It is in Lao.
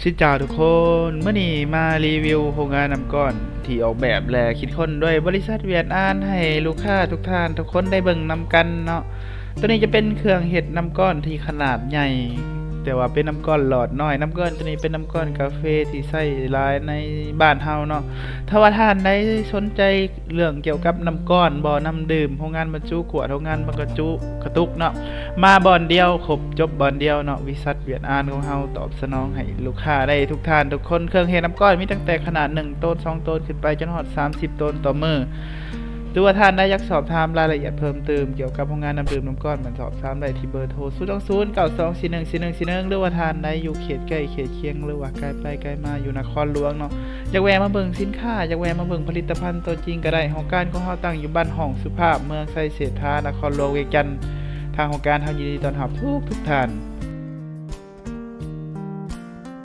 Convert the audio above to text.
ຈິດເຈົ້າທຸກຄົນ, ມື້ນີ້ມາຣີວິວໂຮງງານນ້ຳກ້ອນທີ່ອອກແບບ ແລະ ຄິດຄົ້ນໂດຍບໍລິສັດຫວຽດອານ ໃຫ້ລູກຄ້າທຸກທ່ານທຸກຄົນໄດ້ເບິ່ງນຳກັນເນາະ. ໂຕນີ້ຈະເປັນເຄື່ອງເຮັດນ້ຳກ້ອນທີ່ຂະໜາດໃຫຍ່ ແຕ່ວ່າເປັນນ້ຳກ້ອນຫຼອດນ້ອຍ. ນ້ຳກ້ອນໂຕນີ້ເປັນນ້ຳກ້ອນກາເຟທີ່ໃຊ້ຫຼາຍໃນບ້ານເຮົາເນາະ. ຖ້າວ່າທ່ານໃດສົນໃຈເລື່ອງກ່ຽວກັບນ້ຳກ້ອນ ບໍ່ ນ້ຳດື່ມ, ໂຮງງານບັນຈຸຂວດ, ໂຮງງານບັນຈຸກະຕຸກເນາະ, ມາບ່ອນດຽວ ຄົບຈົບບ່ອນດຽວເນາະ. ບໍລິສັດຫວຽດອານຂອງເຮົາຕອບສະໜອງໃຫ້ລູກຄ້າໄດ້ທຸກທ່ານທຸກຄົນ. ເຄື່ອງເຮັດນ້ຳກ້ອນມີຕັ້ງແຕ່ຂະໜາດໜຶ່ງໂຕນ, ສອງໂຕນ ຂຶ້ນໄປ ຈົນຮອດສາມສິບໂຕນຕໍ່ມື້. ຫຼືວ່າທ່ານໃດຢາກສອບຖາມລາຍລະອຽດເພີ່ມເຕີມກ່ຽວກັບໂຮງງານນ້ຳດື່ມ, ນ້ຳກ້ອນ ມັນສອບຖາມໄດ້ທີ່ເບີໂທ ສູນສອງສູນ ເກົ້າສອງສີ່ໜຶ່ງ ສີ່ໜຶ່ງສີ່ໜຶ່ງ ຫຼືວ່າທ່ານໃດຢູ່ເຂດໃກ້ເຂດຄຽງ ຫຼືວ່າໄກໄປໄກມາຢູ່ນະຄອນຫຼວງເນາະ, ຢາກແວ່ມາເບິ່ງສິນຄ້າ, ຢາກແວ່ມາເບິ່ງຜະລິດຕະພັນຕົວຈິງກໍໄດ້. ຫ້ອງການຂອງເຮົາຕັ້ງຢູ່ບ້ານຫ້ອງສຸພາບ, ເມືອງໄຊເສດຖາ, ນະຄອນຫຼວງວຽງຈັນ. ທາງຫ້ອງການເຮົາຍິນດີຕ້ອນຮັບທຸກໆທ່ານ.